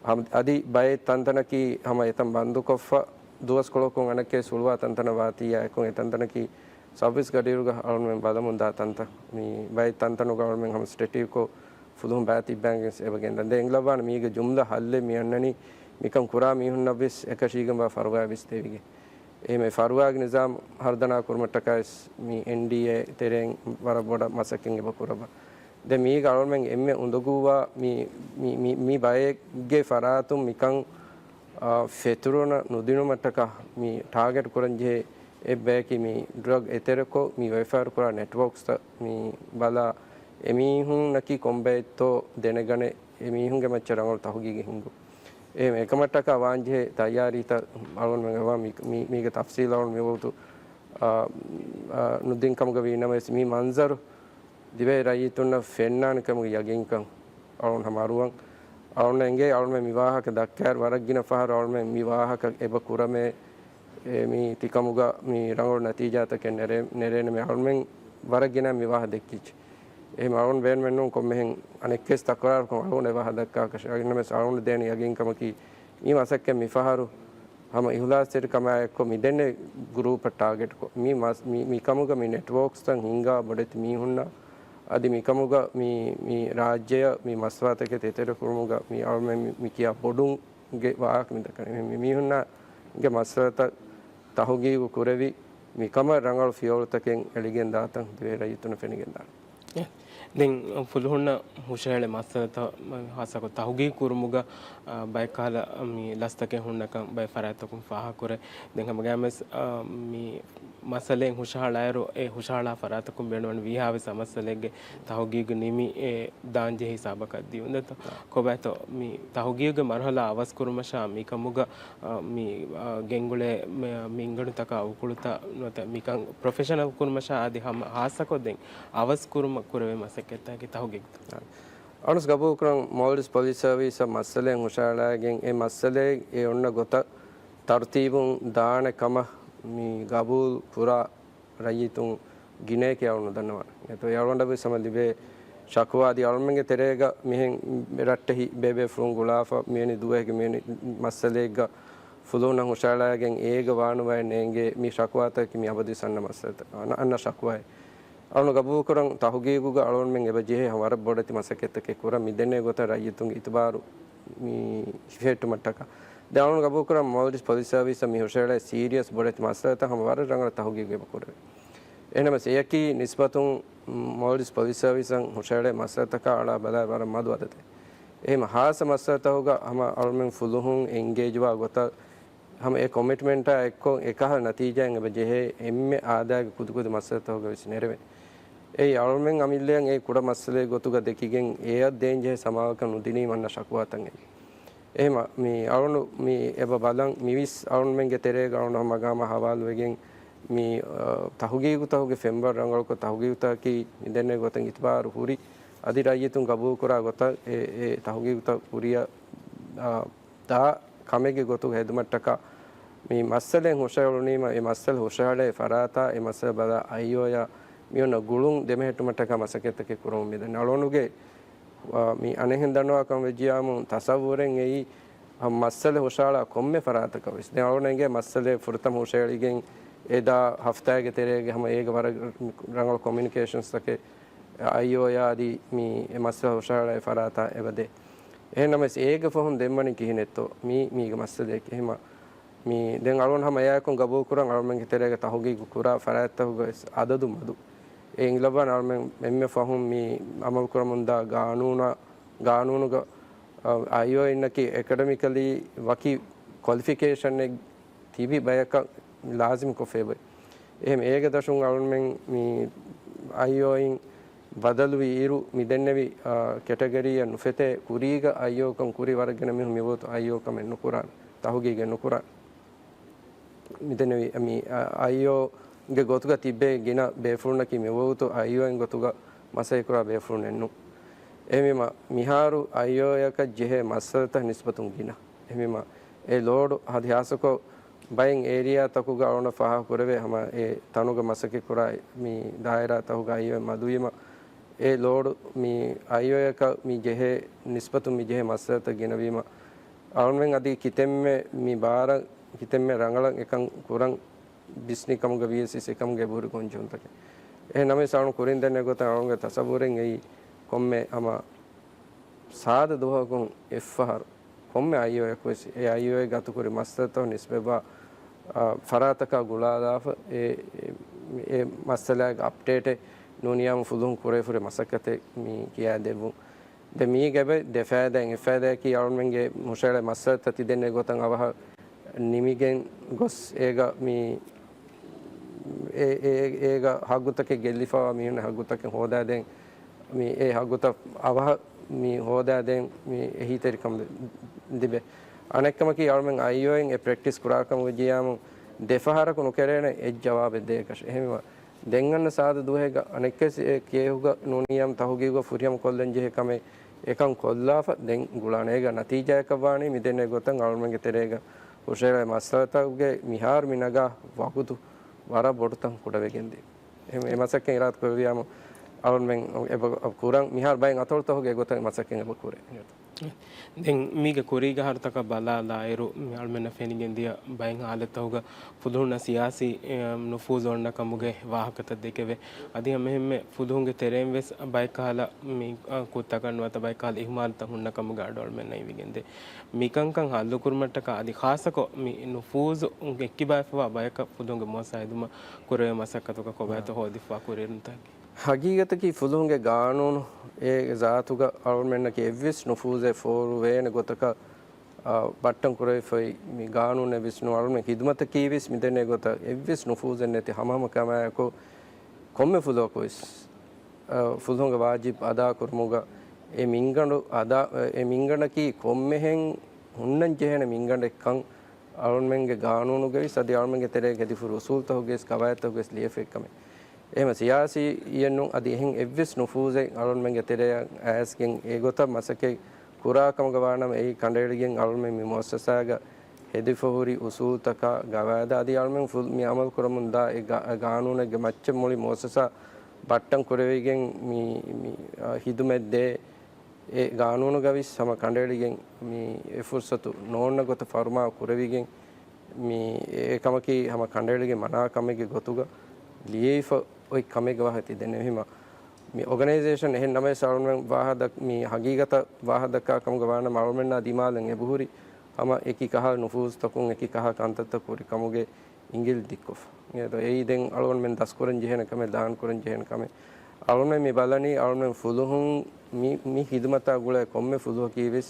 ހަމަ އަދި ބައެއް ތަންތަނަކީ ހަމަ އެތަން ބަންދުކޮށްފަ ދުވަސްކޮޅަކުން އަނެއްކާ ސުޅުވާ ތަންތަނަށް ވާތީ އެކުން އެ ތަންތަނަކީ ސައުވީސް ގަޑިއިރުގަ އަޅުމެން ބަލަމުން ދާ ތަންތަން. މި ބައެއް ތަންތަނުގަ އަޅުމެން ހަމަ ސްޓްރެޓެޖިކޮށް ފުލުހުން ބައިތިއްބައިގެން އެބަ ގެންދަން. ދެން އިނގިލައްވާނެ މީގެ ޖުމްލަ ހައްލެއް މި އަންނަނީ މިކަން ކުރާ މީހުންނަށްވެސް އެކަށީގެންވާ ފަރުވާ ވެސް ދެވިގެން. އެހެން ފަރުވާގެ ނިޒާމް ހަރުދަނާ ކުރުމަށްޓަކާވެސް މި އެންޑީއޭ ތެރެއިން ވަރަށް ބޮޑަށް މަސައްކަތް އެބަ ކުރައްވާ. ދެން މީގަ އަޅުމެން އެންމެ އުނދަގޫވާ މި، މި، މި، މި ބައެއްގެ ފަރާތުން މިކަން، އާ، ފެތުރުން ނުދިނުމަށްޓަކާ މި ޓާގެޓް ކުރަންޖެހޭ އެއްބަޔަކީ މި ޑްރަގް އެތެރެކޮށް މި ވިޔަފާރި ކުރާ ނެޓްވޯކްސްތައް މި ބަލާ އެމީހުންނަކީ ކޮންބައެއްތޯ ދެނެގަނެ އެމީހުންގެ މައްޗަށް ރަނގަޅު ތަހުގީގެއް ހިންގު. އެހެން އެކަމަށްޓަކާ ވާންޖެހޭ ތައްޔާރީތައް އަޅުން މި، މި، މީގެ ތަފްސީލް އަޅުން މިވަގުތު އާ، އާ، ނުދިން ކަމުގަ ވީ ނަމަވެސް، މި މަންޒަރު ދިވެހި ރައްޔިތުންނަށް ފެންނާނެ ކަމުގެ ޔަގީންކަން އަޅުން ހަމަ އަރުވަން. އަޅުން އެނގޭ އަޅުމެން މި ވާހަކަ ދައްކާއިރު ވަރަށް ގިނަ ފަހަރު އަޅުމެން މި ވާހަކަ އެބަ ކުރަމޭ، އެ، މި ތިކަމުގަ މި ރަނގަޅު ނަތީޖާތަކެއް ނެރޭ، ނެރޭނަމޭ އަޅުމެން ވަރަށް ގިނަ މި ވާހަ ދެއްކިއްޖެ. އެހެން އަޅުން ބޭނުމެއް ނޫން ކޮންމެހެން އަނެއްކެސް ތަކުރާރުކޮށް އަޅުން އެ ވާހަ ދައްކާކަށް. އަގިނަމެސް އަޅުން ދޭނެ ޔަގީންކަމަކީ މި މަސައްކަތް މި ފަހަރު ހަމަ އިހުލާސްތެރިކަމާއެއްކޮށް މިދެންނެވި ގްރޫޕަށް ޓާގެޓްކޮށް، މި މަސް-، މި، މިކަމުގަ މި ނެޓްވޯކްސްތައް ހިންގާ ބޮޑެތި މީހުންނަށް، އަދި މިކަމުގަ މި، މި ރާއްޖެއަށް މި މަސްވާތަކެތި އެތެރެކުރުމުގަ މި އަޅުމެން މި، މި ކިޔާ ބޮޑުންގެ ވާހަކަ މި ދައްކަނީ. މި، މި މީހުންނާގެ މައްސަލަތައް ތަހުގީގު ކުރެވި، މިކަމަށް ރަނގަޅު ފިޔަވަޅުތަކެއް އެޅިގެން ދާތަން ދިވެހި ރައްޔިތުންނަށް ފެނިގެން ދާނެ. އެ، ދެން ފުލުހުންނަށް ހުށަހެޅޭ މައްސަލަތައް ހާއްސަކޮށް ތަހުގީގު ކުރުމުގަ، އާ، ބައެއް ކަހަލަ މި ލަސްތަކެއް ހުންނަކަން ބައެއް ފަރާތްތަކުން ފާހަގަކުރޭ. ދެން ހަމަގައިމުވެސް، އާ، މި މައްސަލައެއް ހުށަހަޅާއިރު، އެ ހުށަހަޅާ ފަރާތަކުން ބޭނުންވަނީ ވީހާވެސް އަ މައްސަލައެއްގެ ތަހުގީގު ނިމި، އެ ދާން ޖެހޭ ހިސާބަކަށް ދިޔުން ދެތޯ. ކޮބާތޯ މި ތަހުގީގުގެ މަރުހަލާ އަވަސް ކުރުމަށާ މިކަމުގަ، އާ، މި، އާ، ގެންގުޅޭ މި، މި އިނގަނޑުތަކާ އުކުޅުތައް ނުވަތަ މިކަން ޕްރޮފެޝަނަލް ކުރުމަށާ އަދި ހަމަ ހާއްސަކޮށް ދެން އަވަސް ކުރުމަށް ކުރެވޭ މަސައްކަތްތަކަކީ ތަހުގީގު. އަޅުން ގަބޫލުކުރަން މޯލްޑިވްސް ޕޮލިސް ސަރވިސަށް މައްސަލައެއް ހުށަހަޅާގެން އެ މައްސަލައެއް އެ އޮންނަ ގޮތަށް ތަރުތީބުން ދާނެ ކަމަށް މި ގަބޫލު ކުރާ ރައްޔިތުން ގިނައެކޭ އަޅުން ނުދަންނަވާނެ. އެތޯ އަޅުގަނޑަށް ވެސް ހަމަ ލިބޭ ޝަކުވާ އަދި އަޅުމެންގެ ތެރޭގަ މިހެން ރައްޓެހި ބޭބޭފުޅުން ގުޅާފަ މިވެނި ދުވަހެއްގެ މިވެނި މައްސަލައެއްގަ ފުލުހުންނަށް ހުށަހަޅާގެން އޭގަ ވާނުވާ ނޭނގޭ މި ޝަކުވާތަކަކީ މި އަބަދުވެސް އަންނަ މައްސަލަތައް، އަން-، އަންނަ ޝަކުވާއެއް. އަޅުން ގަބޫލުކުރަން ތަހުގީގުގަ އަޅުގަނޑުމެން އެބަ ޖެހޭ ހަމަ ވަރަށް ބޮޑެތި މަސައްކަތްތަކެއް ކުރަން މި ދެންނެވި ގޮތަށް ރައްޔިތުންގެ އިތުބާރު މި ހިފެހެއްޓުމަށްޓަކާ. ދެން އަޅުން ގަބޫލުކުރަން މޯލްޑިވްސް ޕޮލިސް ސަރވިސަށް މި ހުށަހެޅޭ ސީރިއަސް ބޮޑެތި މައްސަލަތައް ހަމަ ވަރަށް ރަނގަޅަށް ތަހުގީގު އެބަ ކުރެވޭ. އެހެނަމަސް އެޔަކީ ނިސްބަތުން މޯލްޑިވްސް ޕޮލިސް ސަރވިސަށް ހުށަހެޅޭ މައްސަލަތަކާ އަޅާ ބަލާއިރު ވަރަށް މަދު އަދަދެއް. އެހެން ހާއްސަ މައްސަލަތަކުގަ ހަމަ އަޅުމެން ފުލުހުން އެންގޭޖްވާ ގޮތަށް ހަމަ އެ ކޮމިޓްމަންޓާ އެއްކޮށް އެކަހަލަ ނަތީޖާއެއް އެބަ ޖެހޭ އެންމެ އާދައިގެ ކުދިކުދި މައްސަލަތަކުގަ ވެސް ނެރެވެން. އެއީ އަޅުމެން އަމިއްލައަށް އެ ކުޑަ މައްސަލައެއް ގޮތުގަ ދެކިގެން އެއަށް ދޭންޖެހޭ ސަމާލުކަން ނުދިނީމަ އަންނަ ޝަކުވާތައް އެއީ. އެހެމަ މި އަޅުނު މި އެބަ ބަލަން މިވީސް އަޅުމެންގެ ތެރޭގަ އަޅުނު ހަމަ މަގާމާ ހަވާލުވެގެން މި، އަ، ތަހުގީގުތަކުގެ ފެންވަރު ރަނގަޅުކޮށް ތަހުގީގުތަކަކީ މި ދެންނެވި ގޮތަށް އިތުބާރު ހުރި އަދި ރައްޔިތުން ގަބޫލުކުރާ ގޮތަށް އެ، އެ ތަހުގީގުތައް ކުރިއަށް، އަ، ދާ ކަމެއްގެ ގޮތުގަ ހެދުމަށްޓަކާ މި މައްސަލައެއް ހުށަހެޅުނީމަ، އެ މައްސަލަ ހުށަހެޅޭ ފަރާތާ، އެ މައްސަލަ ބަލާ އައިއޯއާ މި އޮންނަ ގުޅުން ދެމެހެއްޓުމަށްޓަކާ މަސައްކަތްތަކެއް ކުރަމުން މިދަނީ. އަޅުގަނޑުގެ، އާ، މި އަނެއްހެން ދަންނަވާކަން ވެއްޖިޔާމު ތަސައްވުރެއް އެއީ، އާ، މައްސަލަ ހުށަހަޅާ ކޮންމެ ފަރާތަކަށް ވެސް. ދެން އަޅުގަނޑަށް އެނގޭ މައްސަލައެއް ފުރަތަމަ ހުށަހެޅިގެން އެ ދާ ހަފްތާގެ ތެރޭގަ ހަމަ އޭގަ ވަރަށް ރަނގަޅު ކޮމިއުނިކޭޝަންސްތަކެއް އައިއޯއާ އަދި މި އެ މައްސަލަ ހުށަހަޅާ ފަރާތާ އެބަދޭ. އެހެންނަމަވެސް އޭގެ ފަހުން ދެންވަނީ ކިހިނެއްތޯ؟ މީ، މީގެ މައްސަލައެކޭ. އެހެމަ މި ދެން އަޅުން ހަމަ އެއާއެކު ގަބޫލުކުރަން އަޅުމެންގެ ތެރޭގަ ތަހުގީގު ކުރާ ފަރާތްތަކުގަ ވެސް އަދަދު މަދު. އެ އިނގިލައްވާން އަޅުމެން އެންމެ ފަހުން މި އަމަލުކުރަމުންދާ ގާނޫނާ، ގާނޫނުގަ، އަ، އައިއޯއިންނަކީ އެކަޑަމިކަލީ ވަކި ކޮލިފިކޭޝަނެއް ތިބި ބަޔަކަށް ލާޒިމްކޮށްފައި އޮތް. އެހެން އޭގެ ދަށުން އަޅުމެން މި އައިއޯއިން ބަދަލުވި އިރު މި ދެންނެވި، އާ، ކެޓަގަރީއަށް ނުފެތޭ ކުރީގަ އައިއޯކަން ކުރި ވަރަށް ގިނަ މީހުން މިވަގުތު އައިއޯކަމެއް ނުކުރާނެ، ތަހުގީގެއް ނުކުރާނެ. މިދެންނެވި މި، އަ، އައިއޯގެ ގޮތުގަ ތިއްބޭ ގިނަ ބޭފުޅުންނަކީ މިވަގުތު އައިއޯއިން ގޮތުގަ މަސައްކަތްކުރާ ބޭފުޅުންނެއްނު. އެހެންވީމަ މިހާރު އައިއޯއަކަށް ޖެހޭ މައްސަލަތައް ނިސްބަތުން ގިނަ. އެހެންވީމަ އެ ލޯޑު އަދި ހާއްސަކޮށް ބައެއް އޭރިއާތަކުގަ އަޅުނަށް ފާހަގަކުރެވޭ ހަމަ އެ ތަނުގަ މަސައްކަތްކުރާ މި ދާއިރާތަކުގަ އައިއޯއިން މަދުވީމަ އެ ލޯޑު މި އައިއޯއަކަށް މި ޖެހޭ ނިސްބަތުން މި ޖެހޭ މައްސަލަތައް ގިނަވީމަ އަޅުމެން އަދި ކިތަންމެ މި ބާރަށް ކިތަންމެ ރަނގަޅަށް އެކަން ކުރަން ވިސްނި ކަމުގަ ވިޔަސް އެކަމުގެ އެބަހުރި ގޮންޖެހުންތަކެއް. އެހެން ނަމަވެސް އަޅުން ކުރިން ދެންނެވި ގޮތަށް އަޅުންގެ ތަސައްވުރެއް އެއީ ކޮންމެ ހަމަ ސާދަ ދުވަހަކުން އެއްފަހަރު ކޮންމެ އައިއޯއަކު ވެސް އެ އައިއޯއެއް ގަތުކުރި މައްސަލަތައް ނިސްބަތްވާ، އާ، ފަރާތަކާ ގުޅާލާފަ އެ، އެ، އެ މައްސަލާގެ އަޕްޑޭޓެއް ނޫނިޔާމު ފުލުހުން ކުރެވިފަހުރި މަސައްކަތެއް މި ކިޔާދެއްވުން. ދެން މީގެ އެބަ ދެ ފައިދާ، އެއް ފައިދާއަކީ އަޅުމެންގެ ހުށަހެޅޭ މައްސަލަތައް ތި ދެންނެވި ގޮތަށް އަވަހަށް ނިމިގެން ގޮސް އޭގަ މި އެ، އެ، އޭގަ ހައްގުތަކެއް ގެއްލިފައިވާ މީހުންނަށް ހައްގުތަކެއް ހޯދާދޭން، މި އެ ހައްގުތައް އަވަހަށް މި ހޯދާދޭން މި އެހީތެރިކަން ލިބޭ. އަނެއްކަމަކީ އަޅުމެން އައިއޯއިން އެ ޕްރެކްޓިސް ކުރާކަމަށް ވެއްޖިއްޔާމު ދެފަހަރަކު ނުކެރޭނެ އެއް ޖަވާބެއް ދޭކަށެއް. އެހެންވީމަ، ދެން އަންނަ ސާދަ ދުވަހެއްގަ އަނެއްކަސް އެ ކޭހުގަ ނޫނިއްޔާމު ތަހުގީގު ފުރިހަމަ ކޮށްލަން ޖެހޭ ކަމެއް އެކަން ކޮށްލާފަ ދެން ގުޅާނެ. އޭގަ ނަތީޖާއަކަށް ވާނީ މިދެންނެވި ގޮތަށް އަޅުމެންގެ ތެރޭގަ ހުށަހެޅޭ މައްސަލަތަކުގެ މިހާރު މި ނަގާ ވަގުތު ވަރަށް ބޮޑުތަން ކުޑަވެގެންދޭ. އެ، އެ މަސައްކަތް އިރާދަ ކުރެއްވިޔާމު އަޅުމެން އެބަ ކުރަން މިހާރު ބައެއް އަތޮޅުތަކުގެ ގޮތަށް މަސައްކަތް އެބަ ކުރޭ. ދެން މީގެ ކުރީގެ އަހަރުތަކަށް ބަލާލާއިރު، މި އަޅުމެންނަށް ފެނިގެންދިޔަ ބައެއް ހާލަތްތަކުގަ ފުލުހުންނަށް ސިޔާސީ، އެ، ނުފޫޒު އޮންނަ ކަމުގެ ވާހަކަތައް ދެކެވޭ. އަދި ހަމައެހެންމެ ފުލުހުންގެ ތެރެއިން ވެސް ބައެއް ކަހަލަ މި، އަ، ކުށްތަކަށް ނުވަތަ ބައެއް ކަހަލަ އިހުމާލުތައް ހުންނަ ކަމުގެ އަޑު އަޅުމެންނަށް އިވިގެންދޭ. މިކަންކަން ހައްލުކުރުމަށްޓަކާ އަދި ޚާއްޞަކޮށް މި ނުފޫޒު އެއްކިބާވެފަވާ ބަޔަކަށް ފުލުހުންގެ މުއައްސަސާ ހެދުމަށް ކުރެވޭ މަސައްކަތުގަ ކޮބާތޯ ހޯދިފަވާ ކުރިއެރުންތަކެއް؟ ހަގީގަތަކީ ފުލުހުންގެ ގާނޫނު އެ ޒާތުގަ އަޅުމެންނަކީ އެއްވެސް ނުފޫޒެއް ފޯރުވޭނެ ގޮތަކަށް، އާ، ބައްޓަން ކުރެވިފައި މި ގާނޫނެއް ވެސް ނޫން. އަޅުމެން ހިދުމަތަކީ ވެސް މިދެންނެވި ގޮތަށް އެއްވެސް ނުފޫޒެއް ނެތި ހަމަހަމަ ކަމާއެކު ކޮންމެ ފުލުހަކު ވެސް، އާ، ފުލުހުންގެ ވާޖިބް އަދާކުރުމުގަ އެ މިންގަނޑު އަދާ، އެ މިންގަނޑަކީ ކޮންމެހެން ހުންނަން ޖެހޭނެ މިންގަނޑެއްކަން އަޅުމެންގެ ގާނޫނުގަވެސް އަދި އަޅުމެންގެ ތެރޭގަ ހެދިފުރި އުސޫލުތަކުގަވެސް ގަވާއިދުތަކުގަވެސް ލިޔެފައި ކަމެއް. އެހެމަ ސިޔާސީއެއްނޫން އަދި އެހެން އެއްވެސް ނުފޫޒެއް އަޅުމެންގެ ތެރެއަށް އައިސްގެން އެގޮތަށް މަސައްކަތް ކުރާ ކަމުގަ ވާނަމަ އެއީ ކަނޑައެޅިގެން އަޅުމެން މި މުއައްސަސާގަ ހެދިފަހުރި އުސޫލުތަކާ ގަވާއިދާ އަދި އަޅުމެން ފުލް މި އަމަލު ކުރަމުން ދާ އެ ގާ-، ގާނޫނެއްގެ މައްޗަށް މުޅި މުއައްސަސާ ބައްޓަން ކުރެވިގެން މި، މި، އަ، ހިދުމަތް ދޭ އެ ގާނޫނުގަވިސް ހަމަ ކަނޑައެޅިގެން މި އެ ފުރުސަތު ނޯންނަ ގޮތަށް ފަރުމާ ކުރެވިގެން މި އެ ކަމަކީ ހަމަ ކަނޑައެޅިގެން މަނާ ކަމެއްގެ ގޮތުގަ ލިޔެވިފަ އޮތް ކަމެއްގެ ވާހަކަ ތި ދެންނެވި ހިމަ މި އޯގަނައިޒޭޝަން އެހެން ނަމަވެސް އަޅުމެން ވާހަ ދަ-، މި ހަގީގަތަށް ވާހަ ދައްކާ ކަމުގަ ވާނަމަ އަޅުމެންނާ ދިމާލަށް އެބަހުރި ހަމަ އެކި ކަހަލަ ނުފޫޒުތަކުން އެކި ކަހަލަ ކަންތައްތައް ކުރި ކަމުގެ އިނގިލި ދިއްކޮށްފަ. އެއީ ދެން އަޅުގަނޑުމެން ދަސްކުރަން ޖެހޭނެ ކަމެއް، ލާން ކުރަން ޖެހޭނެ ކަމެއް. އަޅުގަނޑުމެން މި ބަލަނީ އަޅުގަނޑުމެން ފުލުހުން މި، މި ހިދުމަތާ ގުޅޭ ކޮންމެ ފުލުހަކީ ވެސް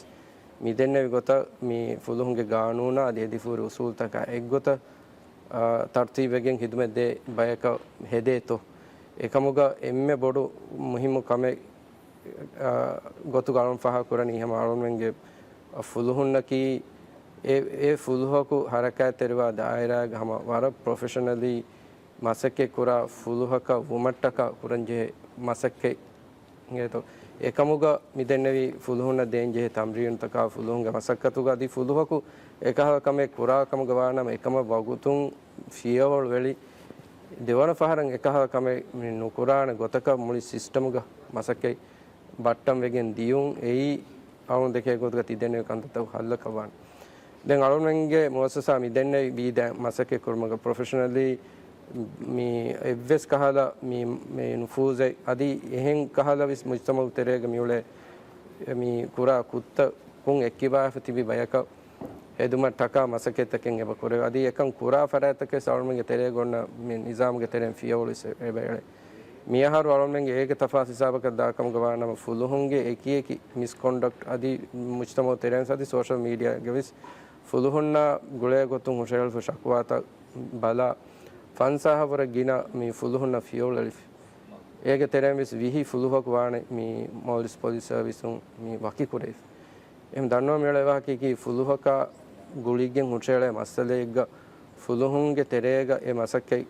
މި ދެންނެވި ގޮތަށް މި ފުލުހުންގެ ގާނޫނާ އަދި ހެދިފުރި އުސޫލުތަކާ އެއްގޮތަށް، އާ، ތަރުތީބްވެގެން ހިދުމަތް ދޭ ބަޔަކަށް ހެދޭތޯ. އެކަމުގަ އެންމެ ބޮޑު މުހިއްމު ކަމެއް އާ، ގޮތުގަ އަޅުން ފާހަގަކުރަނީ ހަމަ އަޅުންމެންގެ ފުލުހުންނަކީ އެ، އެ ފުލުހަކު ހަރަކާތްތެރިވާ ދާއިރާގެ ހަމަ ވަރަށް ޕްރޮފެޝަނަލީ މަސައްކަތް ކުރާ ފުލުހަކަށް ވުމަށްޓަކާ ކުރަންޖެހޭ މަސައްކަތް އިނގޭތޯ. އެކަމުގަ މިދެންނެވި ފުލުހުންނަށް ދޭންޖެހޭ ތަމްރީނުތަކާ ފުލުހުންގެ މަސައްކަތުގަ އަދި ފުލުހަކު އެކަހަލަ ކަމެއް ކުރާ ކަމުގަ ވާނަމަ އެކަމަށް ވަގުތުން ފިޔަވަޅު ވެޅި ދެވަނަ ފަހަރަށް އެކަހަލަ ކަމެއް މި ނުކުރާނެ ގޮތަކަށް މުޅި ސިސްޓަމުގަ މަސައްކަތް ބައްޓަން ވެގެން ދިޔުން އެއީ އަޅުން ދެކޭ ގޮތުގަ ތި ދެންނެވި ކަންތައްތަކު ހައްލަކަށް ވާނެ. ދެން އަޅުންގެ މުއައްސަސާ މި ދެންނެވި ވީދާ މަސައްކަތް ކުރުމުގަ ޕްރޮފެޝަނަލީ މި އެއްވެސް ކަހަލަ މި، މި ނުފޫޒެއް އަދި އެހެން ކަހަލަ ވެސް މުޖްތަމަޢު ތެރޭގަ މިއުޅޭ މި ކުރާ ކުށްތަކުން އެއްކިބާފަ ތިބި ބަޔަކަށް ހެދުމަށް ޓަކާ މަސައްކަތްތަކެއް އެބަ ކުރެވޭ. އަދި އެކަން ކުރާ ފަރާތްތަކެއް އަޅުމެންގެ ތެރޭގަ އޮންނަ މި ނިޒާމުގެ ތެރެއިން ފިޔަވަޅު ވެސް އެބަ އެޅޭ. މިއަހަރު އަޅުމެންގެ އޭގެ ތަފާސް ހިސާބަކަށް ދާ ކަމުގަ ވާނަމަ ފުލުހުންގެ އެކި އެކި މިސްކޮންޑަކްޓް އަދި މުޖްތަމަޢު ތެރެއިން އަދި ސޯޝަލް މީޑިއާގަ ވެސް ފުލުހުންނާ ގުޅޭ ގޮތުން ހުށަހެޅިފަ ޝަކުވާތައް ބަލާ ފަންސާހަށް ވުރެ ގިނަ މި ފުލުހުންނަށް ފިޔަވަޅު އެޅިފި. އޭގެ ތެރެއިން ވެސް ވިހި ފުލުހަކު ވާނެ މި މޯލްޑިވްސް ޕޮލިސް ސަރވިސުން މި ވަކި ކުރެވިފަ. އެހެން ދަންނަވަން މިއުޅޭ ވާހަކައަކީ ފުލުހަކާ ގުޅިގެން ހުށައެޅޭ މައްސަލައެއްގަ ފުލުހުންގެ ތެރޭގަ އެ މަސައްކަތް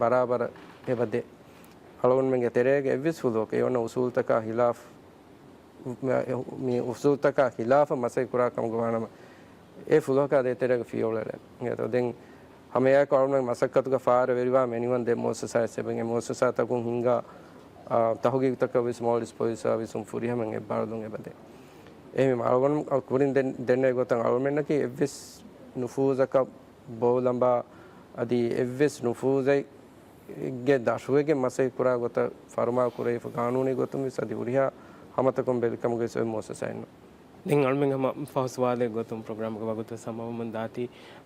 ބަރާބަރަށް އެބަ ދޭ. އަޅުގަނޑުމެންގެ ތެރޭގަ އެއްވެސް ފުލުހަކު އެ އޮންނަ އުސޫލުތަކާ ހިލާފް، މި އުސޫލުތަކާ ހިލާފަށް މަސައްކަތް ކުރާ ކަމުގަ ވާނަމަ އެ ފުލުހަކާ ދޭތެރޭގަ ފިޔަވަޅު އެޅޭ. ދެން ހަމައެއާއެކު އަޅުގަނޑުމެން މަސައްކަތުގަ ފާރަވެރިވާ މެނިވަން ދެ މުއައްސަސާއެއް އެބަ އެ މުއައްސަސާތަކުން ހިންގާ، އާ، ތަހުގީގުތަކަށް ވެސް މޯލްޑިވްސް ޕޮލިސް ސަރވިސުން ފުރިހަމައިން އެއްބާރުލުން އެބަ ދޭ. އެހެންވީމަ އަޅުގަނޑު ކުރިން ދެން، ދެންނެވި ގޮތަށް އަޅުމެންނަކީ އެއްވެސް ނުފޫޒަކަށް ބޯލަނބާ އަދި އެއްވެސް ނުފޫޒެއްގެ ދަށުވެގެން މަސައްކަތް ކުރާ ގޮތަށް ފަރުމާ ކުރެވިފަ ގާނޫނީ ގޮތުން ވެސް އަދި ހުރިހާ ހަމަތަކުން ބެލި ކަމުގައި އޮތް މުއައްސަސާއެއް ނޫން. ދެން އަޅުމެން ހަމަ ފަހު ސުވާލެއް ގޮތުން ޕްރޮގްރާމުގެ ވަގުތު ސަމާވަމުން ދާތީ،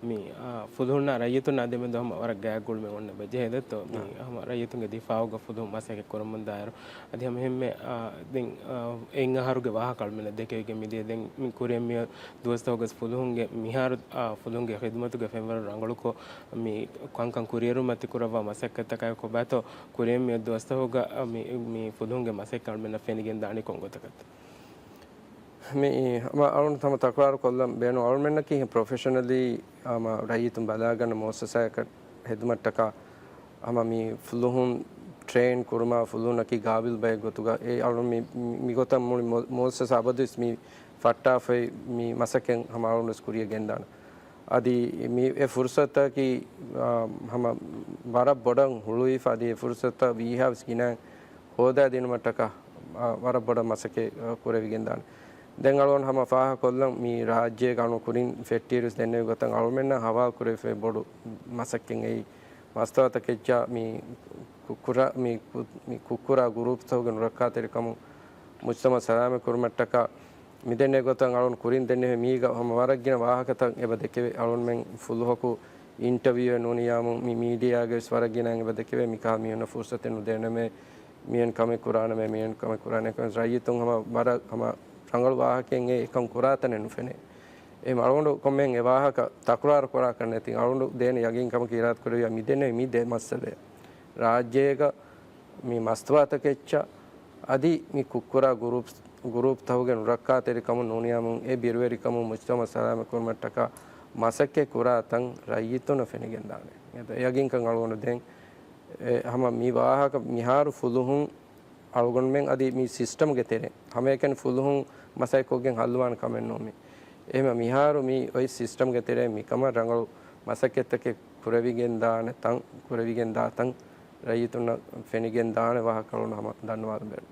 މި، އާ، ފުލުހުންނާ ރައްޔިތުންނާ ދެމެދު ހަމަ ވަރަށް ގާތްގުޅުމެއް އޮންނަ ބަޖެހޭ ދެއްތޯ؟ މި ހަމަ ރައްޔިތުންގެ ދިފާއުގަ ފުލުހުން މަސައްކަތް ކުރަމުން ދާއިރު. އަދި ހަމަ އެހެންމެ، އާ، ދެން، އާ، އެއް އަހަރުގެ ވާހަކަ އަޅުމެންނަށް ދެކެވިގެން މިދިޔަ ދެން މި ކުރިއަށް މިއޮތް ދުވަސްތަކުގަ ފުލުހުންގެ މިހާރު، އާ، ފުލުހުންގެ ޚިދުމަތުގެ ފެންވަރު ރަނގަޅުކޮށް، މި ކަންކަން ކުރިއެރުމަށް ތި ކުރައްވާ މަސައްކަތްތަކާއެކު ކޮބާތޯ ކުރިއަށް މިއޮތް ދުވަސްތަކުގަ، މި، މި ފުލުހުންގެ މަސައްކަތް އަޅުމެންނަށް ފެނިގެން ދާނީ ކޮން ގޮތަކަށްތޯ؟ މި ހަމަ އަޅުން ހަމަ ތަކުރާރު ކޮށްލަން ބޭނުން އަޅުމެންނަކީ ޕްރޮފެޝަނަލީ ހަމަ ރައްޔިތުން ބަލާގަންނަ މުއައްސަސާއަކަށް ހެދުމަށްޓަކާ ހަމަ މި ފުލުހުން ޓްރޭން ކުރުމާ ފުލުހުންނަކީ ގާބިލް ބައެއް ގޮތުގަ އެ އަޅުން މި، މި، މިގޮތަށް މުޅި މު، މުއައްސަސާ އަބަދުވެސް މި ފައްޓާފައި މި މަސައްކަތް ހަމަ އަޅުން ވެސް ކުރިޔަށް ގެންދާނެ. އަދި މި އެ ފުރުސަތަކީ، އާ، ހަމަ ވަރަށް ބޮޑަށް ހުޅުވިފަ އަދި އެ ފުރުސަތަށް ވީހާވެސް ގިނައިން ހޯދާދިނުމަށްޓަކާ، އާ، ވަރަށް ބޮޑަށް މަސައްކަތް، އާ، ކުރެވިގެންދާނެ. ދެން އަޅުގަނޑު ހަމަ ފާހަގަކޮށްލަން މި ރާއްޖޭގަ އަޅު ކުރިން ފެއްޓިއިރުސް ދެންނެވި ގޮތަށް އަޅުމެންނަށް ހަވާލު ކުރެވިފައި ބޮޑު މަސައްކަތް އެއީ މަސްތުވާތަކެއްޗާ މި ކު، ކުރާ، މި ކު، މި ކުއްކުރާ ގުރޫޕްތަކުގެ ނުރައްކާތެރިކަމުން މުޖްތަމަޢު ސަލާމަތް ކުރުމަށްޓަކާ މިދެންނެވި ގޮތަށް އަޅުން ކުރިން ދެންނެވި މީގަ ހަމަ ވަރަށް ގިނަ ވާހަކަތައް އެބަ ދެކެވޭ. އަޅުންމެން ފުލުހަކު އިންޓަވިއުއެއް ނޫނިޔާމު މި މީޑިއާގައި ވެސް ވަރަށް ގިނައިން އެބަ ދެކެވޭ މިކަހަލަ މީހުންނަށް ފުރުސަތެއް ނުދޭނަމޭ، މިއެން ކަމެއް ކުރާނަމޭ، މިއެން ކަމެއް ކުރާނެ. ރައްޔިތުން ހަމަ ވަރަށް ހަމަ ރަނގަޅު ވާހަކައެއް އެ އެކަން ކުރާތަނެއް ނުފެނޭ. އެހެން އަޅުގަނޑު ކޮންމެހެން އެ ވާހަކަ ތަކުރާރު ކުރާކަށް ނެތި އަޅުގަނޑު ދޭނެ ޔަގީން ކަމަކީ އިރާދަ ކުރެވިޔާ މިދެންނެވި މި ދެ މައްސަލައަށް ރާއްޖޭގަ މި މަސްތުވާތަކެއްޗަށް އަދި މި ކުއްކުރާ ގުރޫޕް، ގުރޫޕްތަކުގެ ނުރައްކާތެރިކަމުން ނޫނިޔާމުން އެ ބިރުވެރިކަމުން މުޖްތަމަޢު ސަލާމަތް ކުރުމަށްޓަކާ މަސައްކަތް ކުރާތަން ރައްޔިތުންނަށް ފެނިގެންދާނެ. އެ ޔަގީންކަން އަޅުގަނޑު ދޭން. އެ ހަމަ މި ވާހަކަ މިހާރު ފުލުހުން އަޅުގަނޑުމެން އަދި މި ސިސްޓަމްގެ ތެރޭ ހަމައެކަނި ފުލުހުން މަސައްކަތްކޮށްގެން ހައްލުވާނެ ކަމެއް ނޫން މި. އެހެން މިހާރު މި އޮތް ސިސްޓަމްގެ ތެރޭ މިކަމަށް ރަނގަޅު މަސައްކަތްތަކެއް ކުރެވިގެންދާނެ ތަން، ކުރެވިގެންދާ ތަން ރައްޔިތުންނަށް ފެނިގެންދާނެ ވާހަކަ އަޅުން ހަމަ ދަންނަވާލަން ބޭނުން.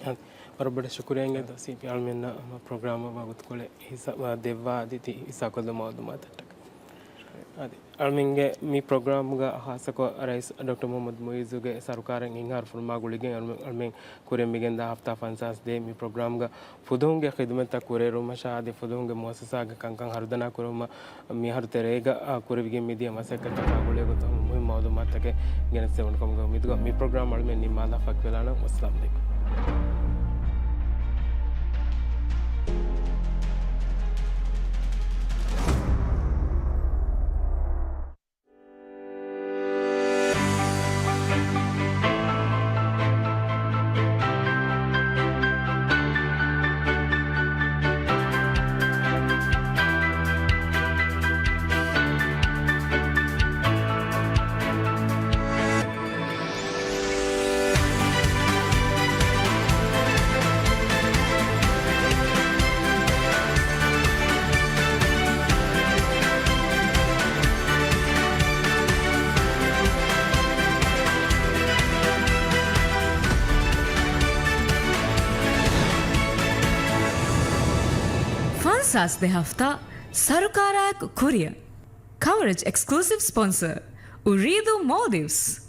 އަދި ވަރަށް ބޮޑަށް ޝުކުރިއްޔާ އިނގޭ ސީޕީ އަޅުމެންނަށް ހަމަ ޕްރޮގްރާމަށް ވަގުތުކޮޅެއް ހިސާ، ދެއްވާ އަދި ތި ހިސާބުކޮށްލި މައުލޫމާތަށްޓަކައި. އަދި އަޅުމެންގެ މި ޕްރޮގްރާމްގަ ހާއްސަކޮށް ރައީސް ޑޮކްޓަރ މުޙައްމަދު މުޢިއްޒުގެ ސަރުކާރަށް އިންހާރު ފުރުމާ ގުޅިގެން އަޅުމެން، އަޅުމެން ކުރިއަށް މިގެންދާ ހަފްތާ ފަންސާސް ދޭއް މި ޕްރޮގްރާމްގަ ފުލުހުންގެ ޚިދުމަތްތައް ކުރިއެރުމަށާ އަދި ފުލުހުންގެ މުއައްސަސާގެ ކަންކަން ހަރުދަނާ ކުރުމަށް މިހާރު ތެރޭގަ، އާ، ކުރެވިގެން މިދިޔަ މަސައްކަތްތަކާ ގުޅޭ ގޮތަށް މުހިންމު މައުލޫމާތުތަކެއް ގެނެސްދެވުނު ކަމުގަ އުއްމީދުގަ މި ޕްރޮގްރާމް އަޅުމެން ނިންމާލާ ފައްކިވެލާނަން. ވައްސަލާމް ޢަލައިކުމް. ފަންސާސް ދެ ހަފްތާ ސަރުކާރާއެކު ކުރިއަށް. ކަވަރޭޖް އެކްސްކްލޫސިވް ސްޕޮންސަރ، އުރީދޫ މޯލްޑިވްސް.